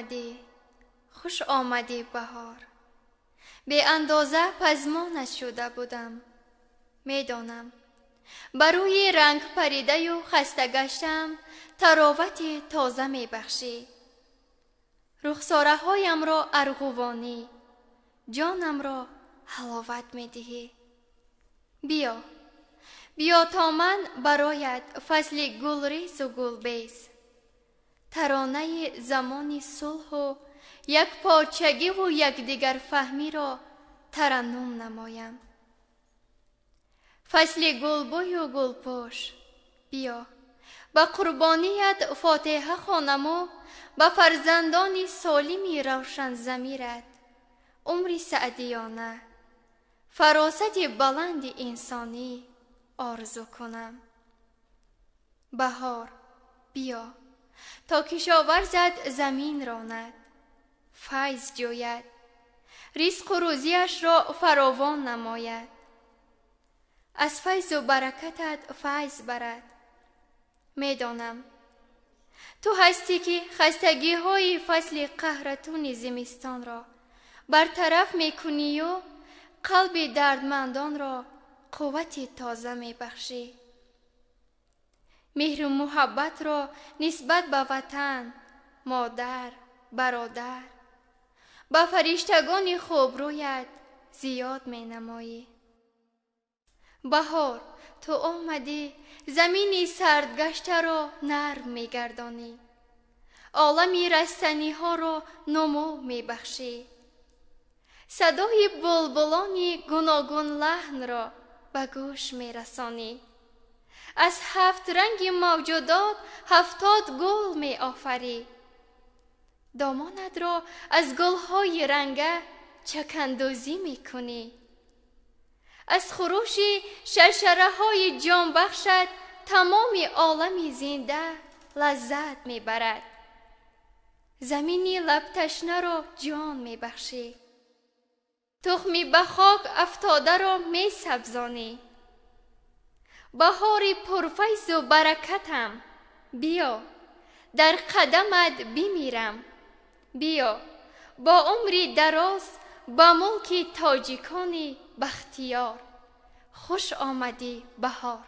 Омадӣ, хуш омадӣ, баҳор. Беандоза пазмонат шуда будам. Медонам, ба рӯи рангпаридаю хаста гаштам таровати тоза мебахшӣ, рухсораҳоямро арғувонӣ, ҷонамро ҳаловат медиҳӣ. Биё, биё, то ман бароят фасли гулрезу гулбез, таронаи замони сулҳу якпорчагиву якдигарфаҳмиро тараннум намоям. Фасли гулбӯю гулпӯш, биё, ба қурбоният фотиҳа хонаму ба фарзандони солими равшанзамират умри саъдиёна, фаросати баланди инсонӣ орзу кунам. Баҳор, биё, то кишоварзат замин ронад, файз ҷӯяд, ризқу рӯзиашро фаровон намояд, аз файзу баракатат файз барад. Медонам, ту ҳастӣ, ки хастагиҳои фасли қаҳратуни зимистонро бартараф мекунию қалби дардмандонро қуввати тоза мебахшӣ. Меҳру муҳаббатро нисбат ба ватан, модар, бародар, ба фариштагони хубрӯят зиёд менамоӣ. Баҳор, ту омадӣ, замини сардгаштаро нарм мегардонӣ, олами растаниҳоро нумӯ мебахшӣ, садои булбулони гуногунлаҳнро ба гӯш мерасонӣ, аз ҳафт ранги мавҷудот 70 гул меофарӣ, домонатро аз гулҳои ранга чакандӯзӣ мекунӣ, аз хурӯши шаршараҳои ҷонбахшат тамоми олами зинда лаззат мебарад, замини лабташнаро ҷон мебахшӣ, тухми ба хок афтодаро месабзонӣ. Баҳори пурфайзу баракатам, биё, дар қадамат бимирам. Биё, бо умри дароз ба мулки тоҷикони бахтиёр. Хуш омадӣ, баҳор.